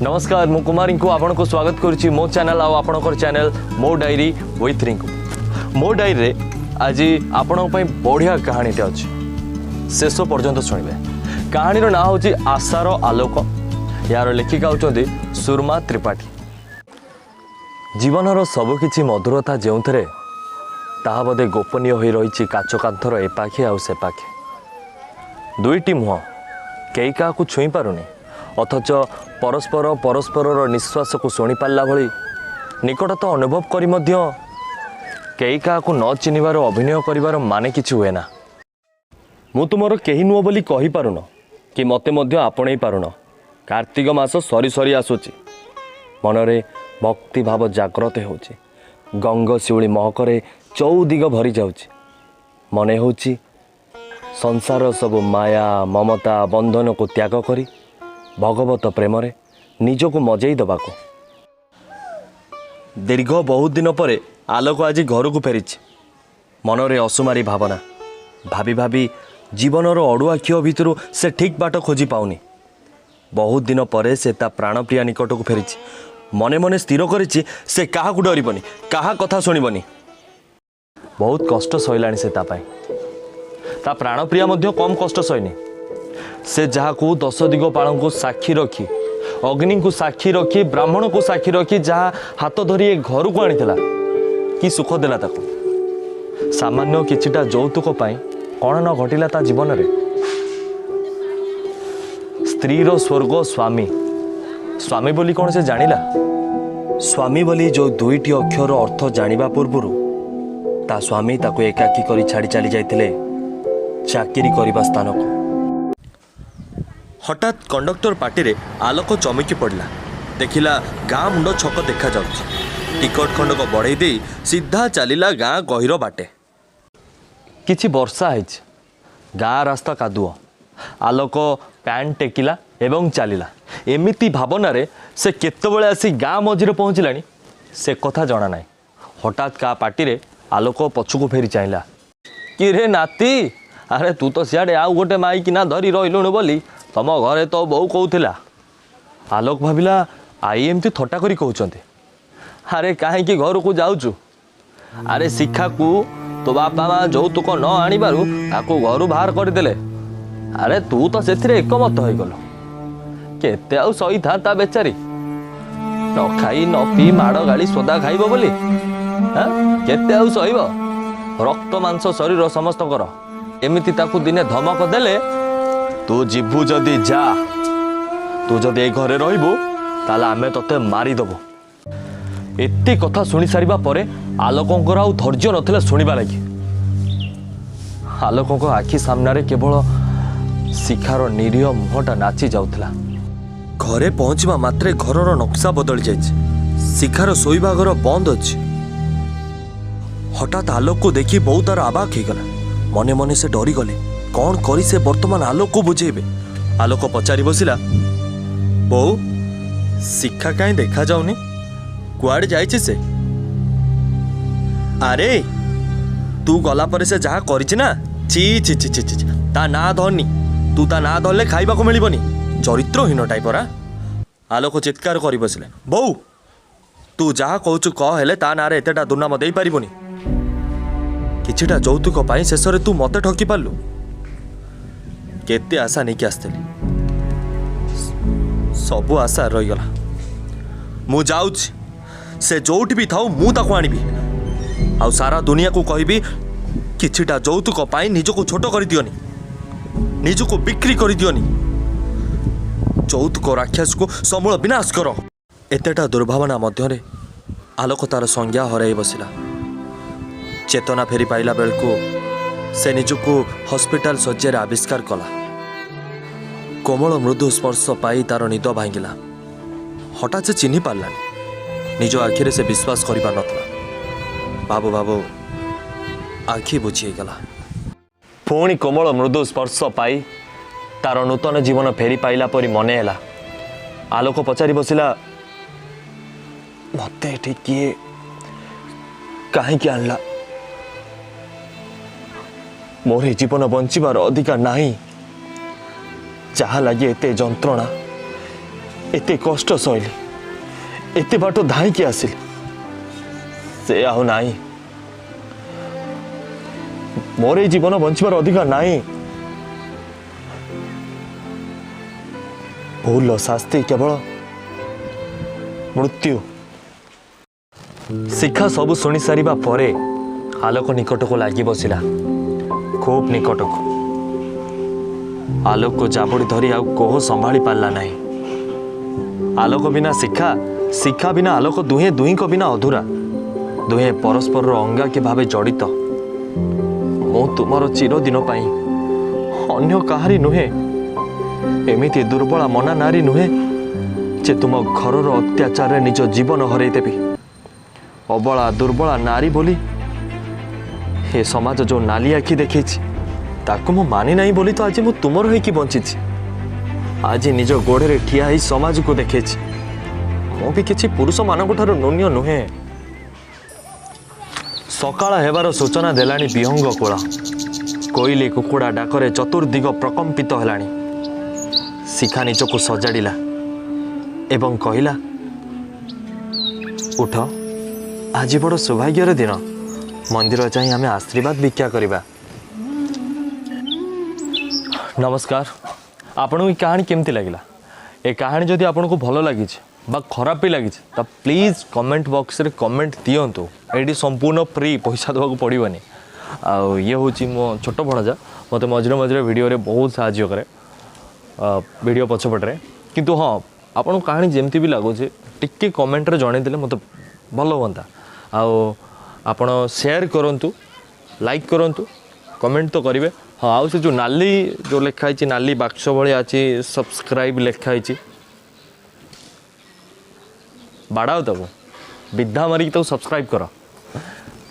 ନମସ୍କାର, ମୁଁ କୁମାର ରିଙ୍କୁ, ଆପଣଙ୍କୁ ସ୍ୱାଗତ କରୁଛି ମୋ ଚ୍ୟାନେଲ୍ ଆଉ ଆପଣଙ୍କର ଚ୍ୟାନେଲ୍ ମୋ ଡାଏରୀ ୱିଥ୍ ରିଙ୍କୁ। ମୋ ଡାଏରୀରେ ଆଜି ଆପଣଙ୍କ ପାଇଁ ବଢ଼ିଆ କାହାଣୀଟେ ଅଛି, ଶେଷ ପର୍ଯ୍ୟନ୍ତ ଶୁଣିବେ। କାହାଣୀର ନାଁ ହେଉଛି ଆଶାର ଆଲୋକ। ଏହାର ଲେଖିକା ହେଉଛନ୍ତି ସୁରମା ତ୍ରିପାଠୀ। ଜୀବନର ସବୁକିଛି ମଧୁରତା ଯେଉଁଥିରେ, ତାହା ବୋଧେ ଗୋପନୀୟ ହୋଇ ରହିଛି କାଚ କାନ୍ଥର ଏପାଖେ ଆଉ ସେପାଖେ। ଦୁଇଟି ମୁହଁ କେହି କାହାକୁ ଛୁଇଁ ପାରୁନି, ଅଥଚ ପରସ୍ପର ପରସ୍ପରର ନିଶ୍ୱାସକୁ ଶୁଣିପାରିଲା ଭଳି ନିକଟତ ଅନୁଭବ କରି ମଧ୍ୟ କେହି କାହାକୁ ନ ଚିହ୍ନିବାର ଅଭିନୟ କରିବାର ମାନେ କିଛି ହୁଏ ନା। ମୁଁ ତୁମର କେହି ନୁହଁ ବୋଲି କହିପାରୁନ କି ମୋତେ ମଧ୍ୟ ଆପଣେଇ ପାରୁନ। କାର୍ତ୍ତିକ ମାସ ସରି ସରି ଆସୁଛି, ମନରେ ଭକ୍ତିଭାବ ଜାଗ୍ରତ ହେଉଛି। ଗଙ୍ଗ ଶିଉଳି ମହକରେ ଚଉଦିଗ ଭରି ଯାଉଛି। ମନେ ହେଉଛି ସଂସାର ସବୁ ମାୟା ମମତା ବନ୍ଧନକୁ ତ୍ୟାଗ କରି ଭଗବତ ପ୍ରେମରେ ନିଜକୁ ମଜେଇ ଦେବାକୁ। ଦୀର୍ଘ ବହୁତ ଦିନ ପରେ ଆଲୋକ ଆଜି ଘରକୁ ଫେରିଛି। ମନରେ ଅସୁମାରୀ ଭାବନା ଭାବି ଭାବି ଜୀବନର ଅଡ଼ୁଆ ଖିଅ ଭିତରୁ ସେ ଠିକ୍ ବାଟ ଖୋଜି ପାଉନି। ବହୁତ ଦିନ ପରେ ସେ ତା ପ୍ରାଣପ୍ରିୟା ନିକଟକୁ ଫେରିଛି। ମନେ ମନେ ସ୍ଥିର କରିଛି, ସେ କାହାକୁ ଡରିବନି, କାହା କଥା ଶୁଣିବନି। ବହୁତ କଷ୍ଟ ସହିଲାଣି ସେ ତା ପାଇଁ। ତା ପ୍ରାଣପ୍ରିୟା ମଧ୍ୟ କମ୍ କଷ୍ଟ ସହିନି। ସେ ଯାହାକୁ ଦଶ ଦିଗପାଳଙ୍କୁ ସାକ୍ଷୀ ରଖି, ଅଗ୍ନିଙ୍କୁ ସାକ୍ଷୀ ରଖି, ବ୍ରାହ୍ମଣକୁ ସାକ୍ଷୀ ରଖି ଯାହା ହାତ ଧରି ଏ ଘରକୁ ଆଣିଥିଲା, କି ସୁଖ ଦେଲା ତାକୁ। ସାମାନ୍ୟ କିଛିଟା ଯୌତୁକ ପାଇଁ କ'ଣ ନ ଘଟିଲା ତା ଜୀବନରେ। ସ୍ତ୍ରୀର ସ୍ୱର୍ଗ ସ୍ୱାମୀ। ସ୍ୱାମୀ ବୋଲି କ'ଣ ସେ ଜାଣିଲା? ସ୍ୱାମୀ ବୋଲି ଯେଉଁ ଦୁଇଟି ଅକ୍ଷର ଅର୍ଥ ଜାଣିବା ପୂର୍ବରୁ ତା ସ୍ୱାମୀ ତାକୁ ଏକାକୀ କରି ଛାଡ଼ି ଚାଲି ଯାଇଥିଲେ ଚାକିରି କରିବା ସ୍ଥାନକୁ। ହଠାତ୍ କଣ୍ଡକ୍ଟର ପାଟିରେ ଆଲୋକ ଚମକି ପଡ଼ିଲା। ଦେଖିଲା ଗାଁ ମୁଣ୍ଡ ଛକ ଦେଖାଯାଉଛି। ଟିକଟ ଖଣ୍ଡକ ବଢ଼େଇ ଦେଇ ସିଧା ଚାଲିଲା ଗାଁ ଗହୀର ବାଟେ। କିଛି ବର୍ଷା ହେଇଛି, ଗାଁ ରାସ୍ତା କାଦୁଅ। ଆଲୋକ ପ୍ୟାଣ୍ଟ ଟେକିଲା ଏବଂ ଚାଲିଲା। ଏମିତି ଭାବନାରେ ସେ କେତେବେଳେ ଆସି ଗାଁ ମଝିରେ ପହଞ୍ଚିଲାଣି ସେ କଥା ଜଣା ନାହିଁ। ହଠାତ୍ କାହା ପାଟିରେ ଆଲୋକ ପଛକୁ ଫେରି ଚାହିଁଲା। କିରେ ନାତି, ଆରେ ତୁ ତ ସିଆଡ଼େ ଆଉ ଗୋଟେ ମାଇକିନା ଧରି ରହିଲୁଣୁ ବୋଲି ତମ ଘରେ ତୋ ବୋଉ କହୁଥିଲା। ଆଲୋକ ଭାବିଲା ଆଈ ଏମିତି ଥଟ୍ଟା କରି କହୁଛନ୍ତି। ଆରେ କାହିଁକି ଘରକୁ ଯାଉଛୁ? ଆରେ ଶିଖାକୁ ତୋ ବାପା ମା ଯୌତୁକ ନ ଆଣିବାରୁ ତାକୁ ଘରୁ ବାହାର କରିଦେଲେ। ଆରେ ତୁ ତ ସେଥିରେ ଏକମତ ହେଇଗଲୁ। କେତେ ଆଉ ସହିଥାନ୍ତା ବେଚାରୀ, ନ ଖାଇ ନ ପିଇ ମାଡ଼ ଗାଳି ସୋଦା ଖାଇବ ବୋଲି। ହାଁ, କେତେ ଆଉ ସହିବ? ରକ୍ତ ମାଂସ ଶରୀର ସମସ୍ତଙ୍କର। ଏମିତି ତାକୁ ଦିନେ ଧମକ ଦେଲେ, ତୁ ଯିବୁ ଯଦି ଯା, ତୁ ଯଦି ଏଇ ଘରେ ରହିବୁ ତାହେଲେ ଆମେ ତତେ ମାରିଦେବୁ। ଏତେ କଥା ଶୁଣି ସାରିବା ପରେ ଆଲୋକଙ୍କର ଆଉ ଧୈର୍ଯ୍ୟ ନଥିଲା ଶୁଣିବା ଲାଗି। ଆଲୋକଙ୍କ ଆଖି ସାମ୍ନାରେ କେବଳ ଶିଖାର ନିରୀହ ମୁହଁଟା ନାଚି ଯାଉଥିଲା। ଘରେ ପହଞ୍ଚିବା ମାତ୍ରେ ଘରର ନକ୍ସା ବଦଳି ଯାଇଛି। ଶିଖାର ଶୋଇବା ଘର ବନ୍ଦ ଅଛି। ହଠାତ୍ ଆଲୋକକୁ ଦେଖି ବୋଉ ତାର ଆବାକ ହେଇଗଲା। ମନେ ମନେ ସେ ଡରିଗଲେ। କ'ଣ କରି ସେ ବର୍ତ୍ତମାନ ଆଲୋକକୁ ବୁଝେଇବେ? ଆଲୋକ ପଚାରି ବସିଲା, ବୋଉ, ଶିଖା କାହିଁ ଦେଖାଯାଉନି? କୁଆଡ଼େ ଯାଇଛି ସେ? ଆରେ ତୁ ଗଲା ପରେ ସେ ଯାହା କରିଛି ନା, ଛି ଛି ଛି ଛି ଛି ଛି, ତା ନାଁ ଧରନି। ତୁ ତା ନାଁ ଧରିଲେ ଖାଇବାକୁ ମିଳିବନି। ଚରିତ୍ରହୀନ ଟାଇପରା। ଆଲୋକ ଚିତ୍କାର କରି ବସିଲେ, ବୋଉ, ତୁ ଯାହା କହୁଛୁ କହ, ହେଲେ ତା ନାଁରେ ଏତେଟା ଦୁର୍ନାମ ଦେଇପାରିବୁନି। କିଛିଟା ଯୌତୁକ ପାଇଁ ଶେଷରେ ତୁ ମତେ ଠକି ପାରିଲୁ। କେତେ ଆଶା ନେଇକି ଆସିଥିଲି, ସବୁ ଆଶା ରହିଗଲା। ମୁଁ ଯାଉଛି, ସେ ଯୋଉଠି ବି ଥାଉ ମୁଁ ତାକୁ ଆଣିବି ଆଉ ସାରା ଦୁନିଆକୁ କହିବି, କିଛିଟା ଯୌତୁକ ପାଇଁ ନିଜକୁ ଛୋଟ କରିଦିଅନି, ନିଜକୁ ବିକ୍ରି କରିଦିଅନି। ଯୌତୁକ ରାକ୍ଷସକୁ ସମୂଳ ବିନାଶ କର। ଏତେଟା ଦୁର୍ଭାବନା ମଧ୍ୟରେ ଆଲୋକ ତାର ସଂଜ୍ଞା ହରାଇ ବସିଲା। ଚେତନା ଫେରି ପାଇଲା ବେଳକୁ ସେ ନିଜକୁ ହସ୍ପିଟାଲ ଶଯ୍ୟାରେ ଆବିଷ୍କାର କଲା। କୋମଳ ମୃଦୁ ସ୍ପର୍ଶ ପାଇ ତାର ନିଦ ଭାଙ୍ଗିଲା। ହଠାତ୍ ସେ ଚିହ୍ନି ପାରିଲାନି। ନିଜ ଆଖିରେ ସେ ବିଶ୍ୱାସ କରିପାରୁନଥିଲା। ଭାବୁ ଭାବୁ ଆଖି ବୁଜି ହେଇଗଲା। ପୁଣି କୋମଳ ମୃଦୁ ସ୍ପର୍ଶ ପାଇ ତାର ନୂତନ ଜୀବନ ଫେରି ପାଇଲା ପରି ମନେ ହେଲା। ଆଲୋକ ପଚାରି ବସିଲା, ମତେ ଏଠି କିଏ କାହିଁକି ଆଣିଲା? ମୋର ଏ ଜୀବନ ବଞ୍ଚିବାର ଅଧିକାର ନାହିଁ? ଯାହା ଲାଗି ଏତେ ଯନ୍ତ୍ରଣା, ଏତେ କଷ୍ଟ ସହିଲି, ଏତେ ବାଟ ଧାଇଁକି ଆସିଲି, ସେ ଆଉ ନାହିଁ। ମୋର ଏଇ ଜୀବନ ବଞ୍ଚିବାର ଅଧିକାର ନାହିଁ। ଭୁଲର ଶାସ୍ତି କେବଳ ମୃତ୍ୟୁ। ଶିଖା ସବୁ ଶୁଣି ସାରିବା ପରେ ଆଲୋକ ନିକଟକୁ ଲାଗି ବସିଲା, ଖୁବ୍ ନିକଟକୁ। ଆଲୋକକୁ ଜାବୁଡ଼ି ଧରି ଆଉ କୋହ ସମ୍ଭାଳି ପାରିଲା ନାହିଁ। ଆଲୋକ ବିନା ଶିଖା, ଶିଖା ବିନା ଆଲୋକ, ଦୁହେଁ ଦୁହିଁଙ୍କ ବିନା ଅଧୁରା। ଦୁହେଁ ପରସ୍ପରର ଅଙ୍ଗାଙ୍ଗୀ ଭାବେ ଜଡ଼ିତ। ମୁଁ ତୁମର ଚିରଦିନ ପାଇଁ, ଅନ୍ୟ କାହାରି ନୁହେଁ। ଏମିତି ଦୁର୍ବଳା ମନା ନାରୀ ନୁହେଁ ଯେ ତୁମ ଘରର ଅତ୍ୟାଚାରରେ ନିଜ ଜୀବନ ହରେଇ ଦେବି। ଅବଳା ଦୁର୍ବଳା ନାରୀ ବୋଲି ଏ ସମାଜ ଯେଉଁ ନାଲି ଆଖି ଦେଖେଇଛି, ତାକୁ ମୁଁ ମାନି ନାହିଁ ବୋଲି ତ ଆଜି ମୁଁ ତୁମର ହେଇକି ବଞ୍ଚିଛି। ଆଜି ନିଜ ଗୋଡ଼ରେ ଠିଆ ହେଇ ସମାଜକୁ ଦେଖେଇଛି ମୁଁ ବି କିଛି ପୁରୁଷମାନଙ୍କ ଠାରୁ ନ୍ୟୁନ ନୁହେଁ। ସକାଳ ହେବାର ସୂଚନା ଦେଲାଣି ବିହଙ୍ଗ କୂଳ। କୋଇଲି କୁକୁଡ଼ା ଡାକରେ ଚତୁର୍ଦିଗ ପ୍ରକମ୍ପିତ ହେଲାଣି। ଶିଖା ନିଜକୁ ସଜାଡ଼ିଲା ଏବଂ କହିଲା, ଉଠ, ଆଜି ବଡ଼ ସୌଭାଗ୍ୟର ଦିନ। ମନ୍ଦିର ଯାଇ ଆମେ ଆଶୀର୍ବାଦ ଭିକ୍ଷା କରିବା। ନମସ୍କାର। ଆପଣଙ୍କୁ ଏ କାହାଣୀ କେମିତି ଲାଗିଲା? ଏ କାହାଣୀ ଯଦି ଆପଣଙ୍କୁ ଭଲ ଲାଗିଛି ବା ଖରାପ ବି ଲାଗିଛି, ତ ପ୍ଲିଜ୍ କମେଣ୍ଟ ବକ୍ସରେ କମେଣ୍ଟ ଦିଅନ୍ତୁ। ଏଇଠି ସମ୍ପୂର୍ଣ୍ଣ ଫ୍ରି, ପଇସା ଦେବାକୁ ପଡ଼ିବନି। ଆଉ ଇଏ ହେଉଛି ମୋ ଛୋଟ ଭଣଜା, ମୋତେ ମଝିରେ ମଝିରେ ଭିଡ଼ିଓରେ ବହୁତ ସାହାଯ୍ୟ କରେ, ଭିଡ଼ିଓ ପଛପଟରେ। କିନ୍ତୁ ହଁ, ଆପଣଙ୍କୁ କାହାଣୀ ଯେମିତି ବି ଲାଗୁଛି ଟିକେ କମେଣ୍ଟରେ ଜଣେଇଦେଲେ ମୋତେ ଭଲ ହୁଅନ୍ତା। ଆଉ ଆପଣ ସେୟାର କରନ୍ତୁ, ଲାଇକ୍ କରନ୍ତୁ, କମେଣ୍ଟ ତ କରିବେ। ହଁ, ଆଉ ସେ ଯେଉଁ ନାଲି ଯେଉଁ ଲେଖା ହେଇଛି, ନାଲି ବାକ୍ସ ଭଳିଆ ଅଛି, ସବସ୍କ୍ରାଇବ୍ ଲେଖା ହେଇଛି, ବାଡ଼ାଅ ତାକୁ, ବିଧା ମାରିକି ତାକୁ ସବସ୍କ୍ରାଇବ୍ କର।